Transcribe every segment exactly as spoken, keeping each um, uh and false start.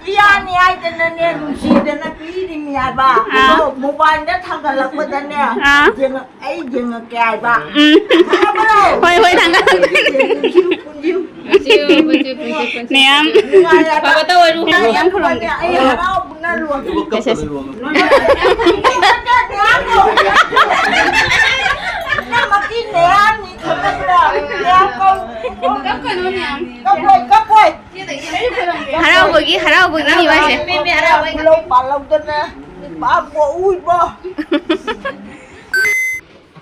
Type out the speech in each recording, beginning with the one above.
ꯏꯌꯥꯅꯤ ꯍꯥꯏꯗꯅꯅꯦ, ꯅꯨꯡꯁꯤꯗꯅ ꯄꯤꯔꯤꯅꯤ ꯍꯥꯏꯕ꯫ ꯑꯥ꯫ ꯑꯗꯣ ꯃꯣꯕꯥꯏꯜꯗ ꯊꯥꯡꯒꯠꯂꯛꯄꯗꯅꯦ, ꯑꯥ꯫ ꯌꯦꯡꯉ-, ꯑꯩ ꯌꯦꯡꯉꯛꯀꯦ ꯍꯥꯏꯕ꯫ ꯎꯝ꯫ ꯈꯪꯉꯕ꯭ꯔꯣ? ꯍꯣꯏ, ꯍꯣꯏ, ꯊꯥꯡꯒꯠꯂꯛꯀꯦ꯫ ꯄꯨꯟꯁꯤꯌꯨ, ꯄꯨꯟꯁꯤꯌꯨ꯫ ꯄꯨꯟꯁꯤꯌꯨ, ꯄꯨꯟꯁꯤꯌꯨ, ꯄꯨꯟꯁꯤꯌꯨ꯫ ꯃꯌꯥꯝ꯫ ꯅꯨꯡꯉꯥꯏ ꯍꯥꯏꯕ꯫ ꯐꯕ ꯇꯧꯔꯣ꯫ ꯃꯌꯥꯝ ꯈꯨꯔꯨꯝꯒꯦ꯫ ꯑꯩ ꯍꯔꯥꯎꯕꯅ ꯂꯣꯏꯔꯦ꯫ ꯁꯦ, ꯁꯦ꯫ ꯅꯪ ꯃꯇꯤ ꯃꯌꯥꯝꯅꯤ ꯈꯪꯉꯕ꯭ꯔꯥ? ꯃꯌꯥꯝ ꯀꯧ꯫ ꯀꯞꯀꯅꯨ, ꯃꯌꯥꯝ꯫ ꯀꯞꯄꯣꯏ, ꯀꯞꯄꯣꯏ꯫ ꯍꯔꯥꯎꯕꯒꯤ, ꯍꯔꯥꯎꯕꯒꯤ ꯃꯤꯋꯥꯁꯦ꯫ ꯈꯨꯂꯧ ꯄꯥꯜꯍꯧꯗꯅ ꯅꯨꯄꯥ ꯄꯣꯛꯎ ꯏꯕꯣ꯫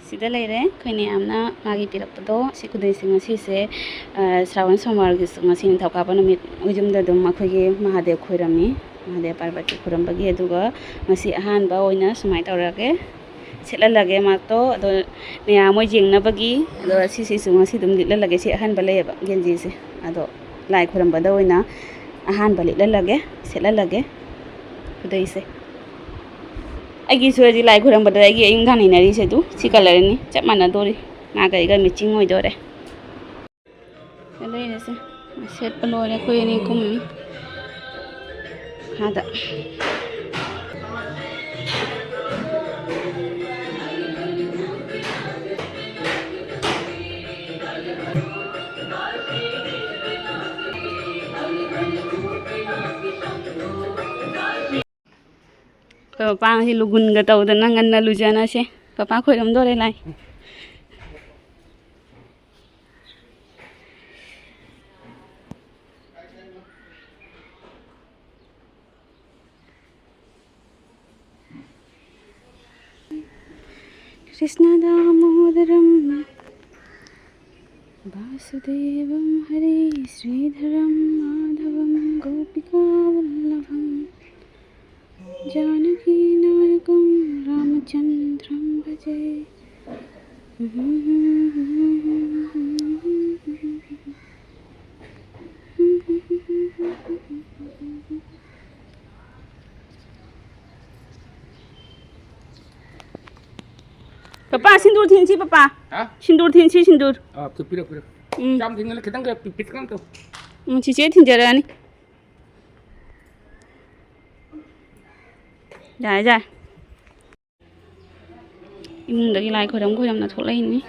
ꯁꯤꯗ ꯂꯩꯔꯦ ꯑꯩꯈꯣꯏꯅ ꯌꯥꯝꯅ ꯃꯥꯒꯤ ꯄꯤꯔꯛꯄꯗꯣ꯫ ꯁꯤ ꯈꯨꯗꯩꯁꯦ ꯉꯁꯤꯁꯦ, ꯑ, ꯁ꯭ꯔꯥꯕꯟ ꯁꯣꯃꯋꯥꯔꯒꯤ ꯉꯁꯤ ꯅꯤꯡꯊꯧꯀꯥꯕ ꯅꯨꯃꯤꯠ ꯌꯨꯝꯗ ꯑꯗꯨꯝ ꯑꯩꯈꯣꯏꯒꯤ ꯃꯍꯥꯗꯦꯕ ꯈꯣꯏꯔꯝꯃꯤ꯫ ꯃꯍꯥꯗꯦꯕ ꯄꯥꯔꯕꯇꯤ ꯈꯣꯏꯔꯝꯕꯒꯤ, ꯑꯗꯨꯒ ꯉꯁꯤ ꯑꯍꯥꯟꯕ ꯑꯣꯏꯅ ꯁꯨꯃꯥꯏꯅ ꯇꯧꯔꯒꯦ꯫ ꯁꯦꯠꯍꯜꯂꯒꯦ ꯃꯥꯛꯇꯣ꯫ ꯑꯗꯣ ꯃꯌꯥꯝ ꯃꯣꯏ ꯌꯦꯡꯅꯕꯒꯤ꯫ ꯑꯗꯣ ꯁꯤꯁꯤꯁꯨ ꯉꯁꯤ ꯑꯗꯨꯝ ꯂꯤꯠꯍꯜꯂꯒꯦ꯫ ꯁꯤ ꯑꯍꯟꯕ ꯂꯩꯌꯦꯕ ꯒꯦꯟꯖꯤꯁꯦ꯫ ꯑꯗꯣ ꯂꯥꯏ ꯈꯣꯏꯔꯝꯕꯗ ꯑꯣꯏꯅ ꯑꯍꯥꯟꯕ ꯂꯤꯠꯍꯜꯂꯒꯦ, ꯁꯦꯠꯍꯜꯂꯒꯦ ꯈꯨꯗꯩꯁꯦ꯫ ꯑꯩꯒꯤꯁꯨ ꯍꯧꯖꯤꯛ ꯂꯥꯏ ꯈꯣꯏꯔꯝꯕꯗ ꯑꯩꯒꯤ ꯑꯌꯨꯛ ꯅꯨꯡꯗꯥꯡ ꯏꯟꯅꯔꯤꯁꯦ ꯑꯗꯨ ꯁꯤ ꯀꯂꯔꯅꯤ, ꯆꯞ ꯃꯥꯟꯅꯗꯣꯔꯤ꯫ ꯃꯥꯒ ꯑꯩꯒ ꯃꯦꯠꯆꯤꯡ ꯑꯣꯏꯗꯣꯔꯦ꯫ ꯂꯩꯔꯁꯦ꯫ ꯁꯦꯠꯄ ꯂꯣꯏꯔꯦ ꯑꯩꯈꯣꯏ ꯑꯅꯤ ꯀꯨꯝꯃꯤ꯫ ꯃꯈꯥꯗ꯫ ꯑꯩꯈꯣꯏ ꯃꯄꯥ ꯉꯁꯤ ꯂꯨꯒꯨꯟꯒ ꯇꯧꯗꯅ ꯉꯟꯅ ꯂꯨꯖꯅꯁꯦ꯫ ꯄꯄꯥ ꯈꯣꯏꯔꯝꯗꯣꯔꯦ ꯂꯥꯏ꯫ कृष्णदामोदरं वासुदेवं हरे श्रीधरं माधवं गोपिकावल्लभं जानकीनायकं रामचन्द्रं भजे। ꯄꯄꯥ, ꯁꯤꯟꯗꯨꯔ ꯊꯤꯟꯁꯤ, ꯄꯄꯥ꯫ ꯍꯥ? ꯁꯤꯟꯗꯨꯔ ꯊꯤꯟꯁꯤ, ꯁꯤꯟꯗꯨꯔ꯫ ꯑꯥ, ꯄꯤꯔꯛ, ꯄꯤꯔꯛ꯫ ꯎꯝ꯫ ꯌꯥꯝ ꯊꯤꯟꯒꯅꯨ, ꯈꯤꯇꯪ ꯈꯛ ꯄꯤ-, ꯄꯤꯛꯇꯪ ꯇꯧ꯫ ꯎꯝ, ꯆꯤꯆꯦ ꯊꯤꯟꯖꯔꯛꯑꯅꯤ꯫ ꯌꯥꯔꯦ, ꯌꯥꯔꯦ꯫ ꯏꯃꯨꯡꯗꯒꯤ ꯂꯥꯏ ꯈꯣꯏꯔꯝ ꯈꯣꯏꯔꯝꯅ ꯊꯣꯛꯂꯛꯏꯅꯤ꯫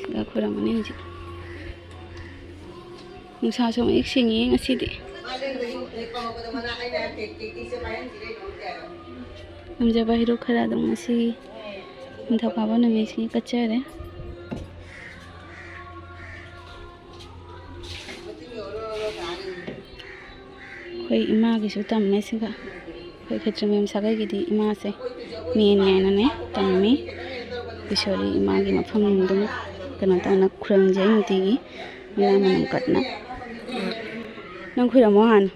ꯁꯤꯗ ꯈꯣꯏꯔꯝꯃꯅꯤ ꯍꯧꯖꯤꯛ꯫ ꯅꯨꯡꯁꯥꯁꯨ ꯃꯌꯦꯛ ꯁꯦꯡꯉꯤ ꯉꯁꯤꯗꯤ꯫ ꯉꯝꯖꯕ ꯍꯩꯔꯨꯛ ꯈꯔ ꯑꯗꯨꯝ ꯉꯁꯤ ꯅꯤꯡꯊꯧꯀꯥꯕ ꯅꯨꯃꯤꯠꯁꯤ ꯀꯠꯆꯔꯦ꯫ ꯑꯩꯈꯣꯏ ꯏꯃꯥꯒꯤꯁꯨ ꯇꯝꯃꯦ ꯁꯤꯒ꯫ ꯑꯩꯈꯣꯏ ꯈꯦꯇ꯭ꯔꯤꯃꯌꯨꯝ ꯁꯥꯒꯩꯒꯤꯗꯤ ꯏꯃꯥꯁꯦ ꯃꯦꯟ ꯍꯥꯏꯅꯅꯦ ꯇꯝꯃꯤ꯫ ꯏꯁꯣꯔꯤ ꯏꯃꯥꯒꯤ ꯃꯐꯝ ꯑꯗꯨꯝ ꯀꯩꯅꯣ ꯇꯧꯅ ꯈꯨꯔꯨꯝꯖꯩ ꯅꯨꯡꯇꯤꯒꯤ ꯃꯩꯔꯥ ꯃꯅꯝ ꯀꯠꯅ꯫ ꯅꯪ ꯈꯨꯔꯨꯝꯃꯣ ꯍꯥꯟꯅ꯫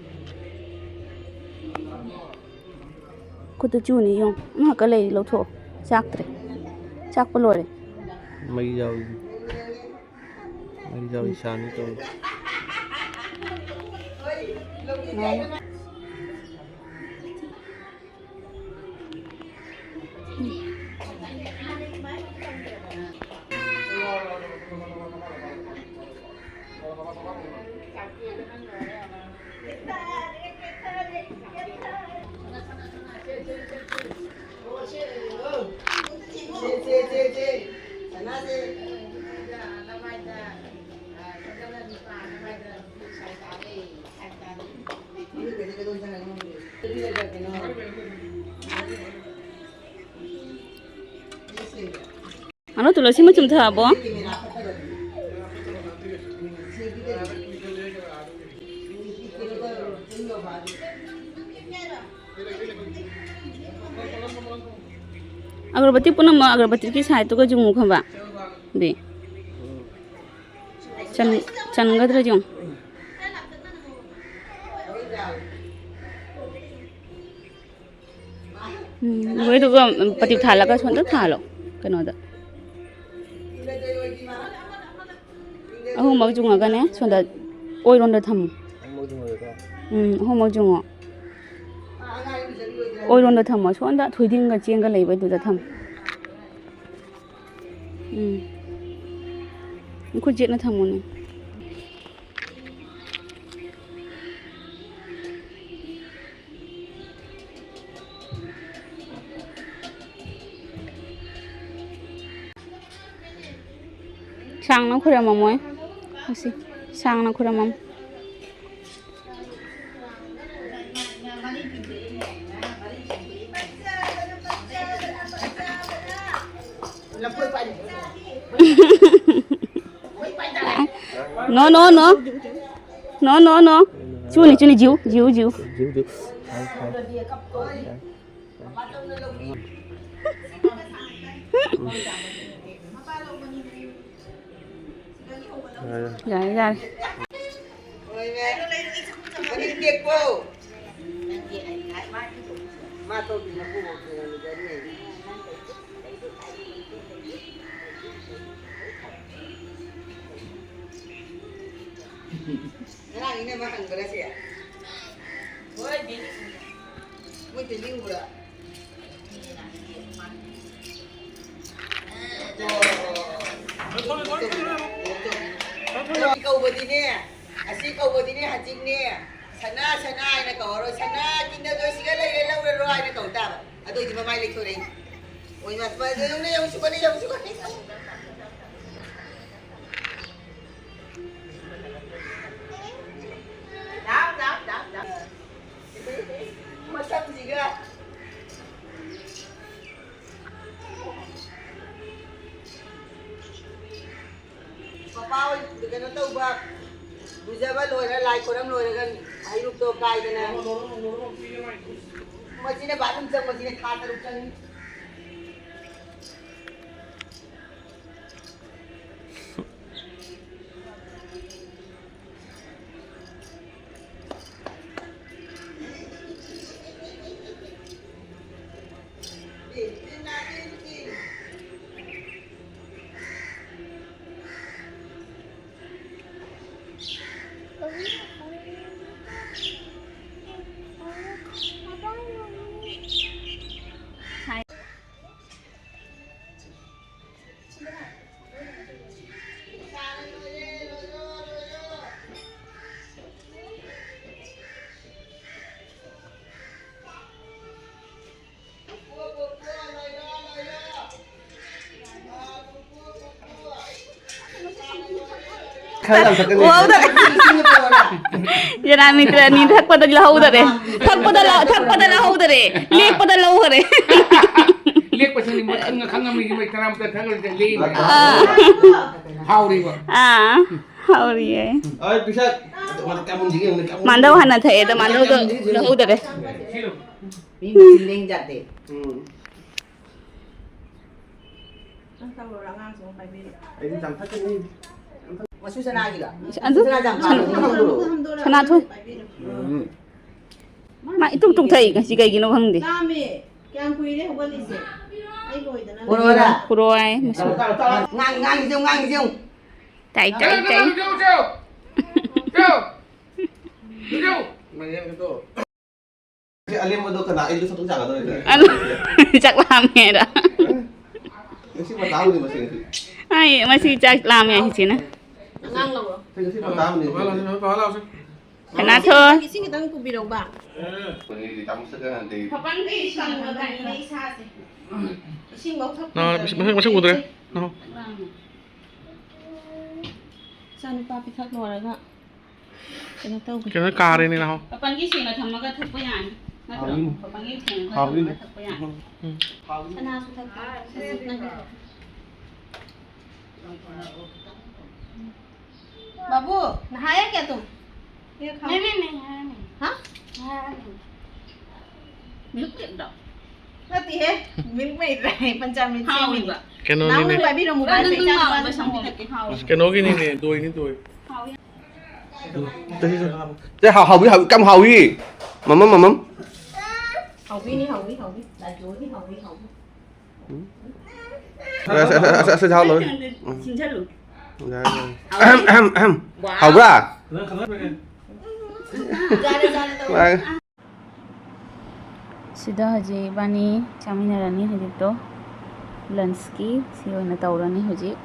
ꯈꯨꯠꯇ ꯆꯨꯅꯤ ꯌꯦꯡꯉꯣ꯫ ꯑꯃꯈꯛ ꯂꯩꯔꯤ, ꯂꯧꯊꯣꯛꯑꯣ꯫ ꯆꯥꯛꯇ꯭ꯔꯦ꯫ ꯆꯥꯛꯄ ꯂꯣꯏꯔꯦ꯫ ꯃꯩ ꯌꯥꯎꯔꯤ꯫ ꯃꯩ ꯌꯥꯎꯔꯤ, ꯁꯥꯅꯤ ꯇꯧꯔꯤ꯫ ꯑꯅꯣ ꯇꯨꯂꯁꯤ ꯃꯆꯨꯝ ꯊꯛꯑꯕꯣ? ꯑꯒꯔꯕꯇꯤ ꯄꯨꯝꯅꯃꯛ ꯑꯒꯔꯕꯇꯤꯒꯤ ꯁꯥꯏꯠꯇꯨꯒ ꯌꯨꯡꯉꯨ ꯈꯪꯕ꯫ ꯗꯤ꯫ ꯆꯟ-, ꯆꯟꯒꯗ꯭ꯔꯥ ꯌꯦꯡꯉꯨ꯫ ꯎꯝ, ꯃꯣꯏꯗꯨꯒ ꯄꯇꯤꯞ ꯊꯥꯜꯂꯒ ꯁꯣꯝꯗ ꯊꯥꯜꯂꯣ, ꯀꯩꯅꯣꯗ꯫ ꯑꯍꯨꯝꯃꯛ ꯌꯨꯡꯉꯒꯅꯦ, ꯁꯣꯝꯗ ꯑꯣꯏꯔꯣꯝꯗ ꯊꯝꯃꯨ꯫ ꯎꯝ, ꯑꯍꯨꯝꯃꯛ ꯌꯨꯡꯉꯣ꯫ ꯑꯣꯏꯔꯣꯝꯗ ꯊꯝꯃꯣ, ꯁꯣꯝꯗ ꯊꯣꯏꯗꯤꯡꯒ ꯆꯦꯡꯒ ꯂꯩꯕꯗꯨꯗ ꯊꯝꯃꯨ꯫ ꯎꯝ꯫ ꯈꯨꯠ ꯆꯦꯠꯅ ꯊꯝꯃꯨꯅꯦ꯫ ꯁꯥꯡꯅ ꯈꯨꯔꯝꯃꯝꯃꯣꯏ꯫ ꯑꯁꯤ ꯁꯥꯡꯅ ꯈꯨꯔꯝꯃꯝ꯫ No, no, no. No, no, no. ꯆꯨꯅꯤ, ꯆꯨꯅꯤ, ꯖꯤꯎ, ꯖꯤꯎ, ꯖꯤꯎ꯫ ꯖꯤꯎ, ꯖꯤꯎ꯫ ꯌꯥꯔꯦ, ꯌꯥꯔꯦ꯫ ꯃꯅꯤꯡ ꯇꯦꯛꯄ꯭ꯔꯣ? ꯃꯥ ꯇꯧꯗꯦ, ꯃꯀꯨꯕꯣꯛ ꯇꯦꯡꯉꯝꯃꯤꯗꯅꯦ꯫ ꯉꯔꯥꯡ ꯏꯅꯝꯃ ꯍꯪꯕ꯭ꯔꯥ ꯁꯦ? ꯃꯣꯏ ꯇꯦꯂꯤꯡꯕ꯭ꯔꯥ? ꯑꯁꯤ ꯀꯧꯕꯗꯤꯅꯦ, ꯑꯁꯤ ꯀꯧꯕꯗꯤꯅꯦ ꯍꯧꯖꯤꯛꯅꯦ, "ꯁꯅꯥ, ꯁꯅꯥ" ꯍꯥꯏꯅ ꯀꯧꯔꯔꯣꯏ, "ꯁꯅꯥ ꯀꯤꯟꯗꯗꯣ ꯁꯤꯒ ꯂꯩꯔꯦ, ꯂꯧꯔꯔꯣ" ꯍꯥꯏꯅ ꯀꯧ ꯇꯥꯕ꯫ ꯑꯗꯨꯑꯣꯏꯗꯤ ꯃꯃꯥꯏ ꯂꯩꯊꯣꯔꯛꯏ꯫ ꯑꯣꯏ ꯃꯥ, ꯃꯥ, ꯌꯦꯡꯉꯨꯅꯦ, ꯌꯦꯡꯉꯨ, ꯁꯤꯕꯅꯦ, ꯌꯦꯡꯉꯨ, ꯁꯤꯕꯅꯦ꯫ ꯗꯥꯎ, ꯗꯥꯎ, ꯗꯥꯎ, ꯗꯥꯎ꯫ ꯃꯁꯝꯁꯤꯒ꯫ ꯄꯄꯥ ꯍꯣꯏ ꯀꯩꯅꯣ ꯇꯧꯕ, ꯂꯨꯖꯕ ꯂꯣꯏꯔ, ꯂꯥꯏ ꯈꯣꯏꯔꯝ ꯂꯣꯏꯔꯒ ꯍꯩꯔꯨꯛꯇꯣ ꯀꯥꯏꯗꯅ꯫ ꯃꯁꯤꯅ ꯕꯥꯠꯔꯨꯝ ꯆꯪꯕꯁꯤꯅ ꯊꯥ ꯇꯔꯨꯛ ꯆꯪꯉꯤ꯫ ꯈꯔ ꯌꯥꯝ ꯊꯛꯀꯅꯤ꯫ ꯎꯍꯧꯗꯔꯦ꯫ ꯖꯅꯥꯃꯤꯇ꯭ꯔ ꯑꯅꯤ ꯊꯛꯄꯗ ꯂꯧꯍꯧꯗꯔꯦ꯫ ꯊꯛꯄꯗ ꯂꯧ-, ꯊꯛꯄꯗ ꯂꯧꯍꯧꯗꯔꯦ꯫ ꯂꯦꯛꯄꯗ ꯂꯧꯈꯔꯦ꯫ ꯂꯦꯛꯄꯁꯤꯗꯤ ꯃꯈꯪ ꯑꯈꯪ ꯑꯃꯒꯤ ꯃꯣꯏ ꯇꯔꯥꯃꯨꯛꯇ ꯊꯛꯑꯒ ꯂꯦꯛꯏꯕ꯫ ꯑꯥ꯫ ꯍꯥꯎꯔꯤꯕ꯫ ꯑꯥ, ꯍꯥꯎꯔꯤꯌꯦ꯫ ꯑꯩ ꯄꯩꯁꯥ ꯃꯥꯟꯗꯧ ꯍꯥꯟꯅ ꯊꯛꯑꯦ, ꯑꯗꯣ ꯃꯥꯟꯗꯧꯗꯣ ꯂꯧꯍꯧꯗꯔꯦ꯫ ꯁꯤ ꯂꯧ꯫ ꯃꯤ ꯃꯆꯤꯟ ꯂꯦꯡ ꯌꯥꯗꯦ꯫ ꯎꯝ꯫ ꯅꯪ ꯊꯛꯂꯨꯔꯣ, ꯑꯉꯥꯡꯁꯨ ꯑꯃꯨꯛ ꯄꯥꯏꯕꯤꯔꯣ꯫ ꯑꯩꯗꯤ ꯌꯥꯝ ꯊꯛꯀꯅꯤ꯫ ꯃꯆꯨ ꯁꯅꯥꯒꯤꯔꯣ? ꯑꯗꯨ ꯃꯆꯨ ꯁꯅꯥ ꯌꯥꯝ ꯄꯥꯝꯃꯦ꯫ ꯁꯅꯥ-, ꯁꯅꯥꯊꯣꯏ꯫ ꯎꯝ꯫ ꯃꯥ ꯏꯇꯨꯛ ꯇꯨꯛ ꯊꯛꯏ ꯉꯁꯤ ꯀꯩꯒꯤꯅꯣ ꯈꯪꯗꯦ꯫ ꯂꯥꯝꯃꯦ꯫ ꯀꯌꯥꯝ ꯀꯨꯏꯔꯦ ꯍꯧꯒꯠꯂꯤꯁꯦ? ꯑꯩ ꯂꯣꯏꯗꯅ ꯂꯩ꯫ ꯄꯨꯔꯛꯑꯣꯔꯥ? ꯄꯨꯔꯛꯑꯣ ꯍꯥꯏ, ꯃꯆꯨ꯫ ꯉꯥꯡꯉꯤ, ꯉꯥꯡꯉꯤ, ꯌꯦꯡꯉꯨ, ꯉꯥꯡꯉꯤ, ꯌꯦꯡꯉꯨ꯫ ꯇꯥꯏ, ꯇꯥꯏ, ꯇꯥꯏ꯫ ꯌꯦꯡꯉꯨ, ꯌꯦꯡꯉꯨ, ꯌꯦꯡꯉꯨ꯫ ꯌꯦꯡꯉꯨ꯫ ꯁꯤ ꯑꯂꯦꯝꯕꯗꯣ ꯀꯅꯥ? ꯑꯩꯗꯣ ꯁꯛꯇꯣꯛ ꯆꯥꯒꯗꯧꯔꯦ꯫ ꯑꯂꯦ-, ꯆꯥꯛ ꯂꯥꯝꯃꯦꯔ? ꯉꯁꯤ ꯃꯇꯥꯡꯗꯤ ꯃꯁꯤ ꯉꯁꯤ꯫ ꯑꯩ ꯃꯁꯤ ꯆꯥꯛ ꯂꯥꯝꯃꯦ ꯍꯥꯏꯁꯤꯅ꯫ ꯑꯉꯥꯡ ꯂꯧꯔꯣ꯫ ꯁꯤ ꯉꯁꯤ ꯃꯇꯥꯡꯗꯤ ꯃꯁꯤ꯫ ꯕꯕꯥ ꯂꯥꯛꯑꯣꯁꯦ, ꯕꯕꯥ ꯂꯥꯛꯑꯣꯁꯦ꯫ ꯀꯅꯥꯊꯣꯏ? ꯏꯁꯤꯡ ꯈꯤꯇꯪ ꯄꯨꯕꯤꯔꯛꯎꯕ꯫ ꯄꯅꯤꯔꯗꯤ ꯆꯥꯃꯁ ꯈꯛꯇ ꯅꯠꯇꯦ꯫ ꯈꯄꯟꯗꯤ ꯀꯪꯉꯕꯅꯤꯅ ꯏꯁꯥꯁꯦ꯫ ꯏꯁꯤꯡꯐꯧ ꯊꯛꯄ ꯅꯪ ꯃꯁꯛ, ꯃꯁꯛ ꯎꯗ꯭ꯔꯦ? ꯅꯪ꯫ ꯏꯆꯥꯅꯨꯄꯥ ꯄꯤꯊꯛ ꯂꯣꯏꯔꯒ ꯀꯩꯅꯣ ꯇꯧꯒꯦ꯫ ꯀꯩꯅꯣ ꯀꯥꯔꯦꯅꯦ ꯅꯍꯣ꯫ ꯃꯄꯥꯟꯒꯤ ꯁꯦꯡꯅ ꯊꯝꯃꯒ ꯊꯛꯄ ꯌꯥꯅꯤ꯫ ꯅꯠꯇ꯭ꯔꯣ? ꯍꯥꯎꯋꯤꯅꯦ꯫ ꯃꯄꯥꯟꯒꯤ ꯁꯦꯡꯅ ꯍꯥꯎꯋꯤꯅꯦ꯫ ꯊꯝꯃꯒ ꯊꯛꯄ ꯌꯥꯅꯤ꯫ ꯎꯝ꯫ ꯁꯅꯥꯁꯨ ꯊꯛꯄ꯫ ꯁꯅꯥꯁꯨ ꯊꯛꯄ꯫ बाबू, नहाया क्या तुम? ये खाओ। नहीं, नहीं, नहीं, नहाया नहीं। हाँ? नहाया नहीं। मिल्क ब्रेड दो। नहाती है। मिल्क में ही रहे, पंचामृत से हाँ, मिल्क। वही बात। ꯀꯩꯅꯣꯅꯤꯅꯦ꯫ ꯅꯪ ꯄꯥꯏꯕꯤꯔꯝꯃꯣ, ꯅꯪ ꯕꯥꯏ, ꯅꯪ ꯁꯦ ꯏꯆꯥ ꯅꯨꯄꯥꯁꯦ ꯅꯥꯎꯕ ꯁꯪꯕꯤꯔꯛꯀꯦ, ꯍꯥꯎꯋꯦ꯫ ꯀꯩꯅꯣꯒꯤꯅꯤꯅꯦ, ꯗꯣꯏꯅꯤ, ꯗꯣꯏ꯫ ꯍꯥꯎꯋꯦ꯫ ꯁꯦ, ꯍꯥꯎ-, ꯍꯥꯎꯋꯤ, ꯍꯥꯎꯋꯤ, ꯀꯌꯥꯝ ꯍꯥꯎꯋꯤ꯫ ꯃꯃꯝ, ꯃꯃꯝ꯫ ꯍꯥꯎꯕꯤꯅꯤ, ꯍꯥꯎꯕꯤ, ꯍꯥꯎꯕꯤ꯫ ꯂꯥꯖꯣꯒꯤ ꯍꯥꯎꯕꯤ, ꯍꯥꯎꯕꯤ꯫ ꯑꯁ, ꯑꯁ, ꯑꯁ, ꯑꯁ, ꯍꯥꯎ ꯂꯣꯏ꯫ ꯎꯝ꯫ ꯁꯤꯡꯖꯜꯂꯨ꯫ ꯌꯥꯔꯦ, ꯌꯥꯔꯦ꯫ ꯑꯍꯝ, ꯑꯍꯝ, ꯑꯍꯝ꯫ ꯋꯥꯎ꯫ ꯍꯥꯎꯕ꯭ꯔꯥ? ꯌꯥꯔꯦ, ꯌꯥꯔꯦ, ꯇꯧꯔꯦ꯫ ꯌꯥꯔꯦ꯫ ꯁꯤꯗ ꯍꯧꯖꯤꯛ ꯏꯕꯥꯅꯤ ꯆꯥꯃꯤꯟꯅꯔꯅꯤ ꯍꯧꯖꯤꯛꯇꯣ, ꯂꯟꯁꯀꯤ ꯁꯤ ꯑꯣꯏꯅ ꯇꯧꯔꯅꯤ ꯍꯧꯖꯤꯛ꯫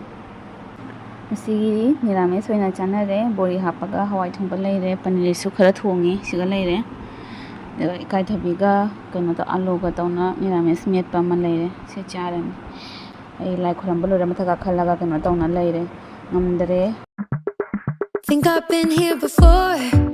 ꯉꯁꯤꯒꯤ ꯅꯤꯔꯥꯃꯤꯁ ꯑꯣꯏꯅ ꯆꯥꯅꯔꯦ꯫ ꯕꯣꯔꯤ ꯍꯥꯞꯄꯒ ꯍꯋꯥꯏ ꯊꯣꯡꯕ ꯂꯩꯔꯦ, ꯄꯅꯤꯔꯁꯨ ꯈꯔ ꯊꯣꯡꯉꯦ, ꯁꯤꯒ ꯂꯩꯔꯦ꯫ ꯑꯗꯨꯒ ꯏꯀꯥꯏꯊꯕꯤꯒ ꯀꯩꯅꯣ ꯇꯧ-, ꯑꯂꯨꯒ ꯇꯧꯅ ꯅꯤꯔꯥꯃꯤꯁ ꯃꯦꯠꯄ ꯑꯃ ꯂꯩꯔꯦ, ꯁꯤ ꯆꯥꯔꯅꯤ꯫ ꯑꯩ ꯂꯥꯏ ꯈꯣꯏꯔꯝꯕ ꯂꯣꯏꯔ ꯃꯊꯛ ꯀꯥꯈꯠꯂꯒ ꯀꯩꯅꯣ ꯇꯧꯅ ꯂꯩꯔꯦ, ꯉꯝꯗꯔꯦ꯫ Think I've been here before.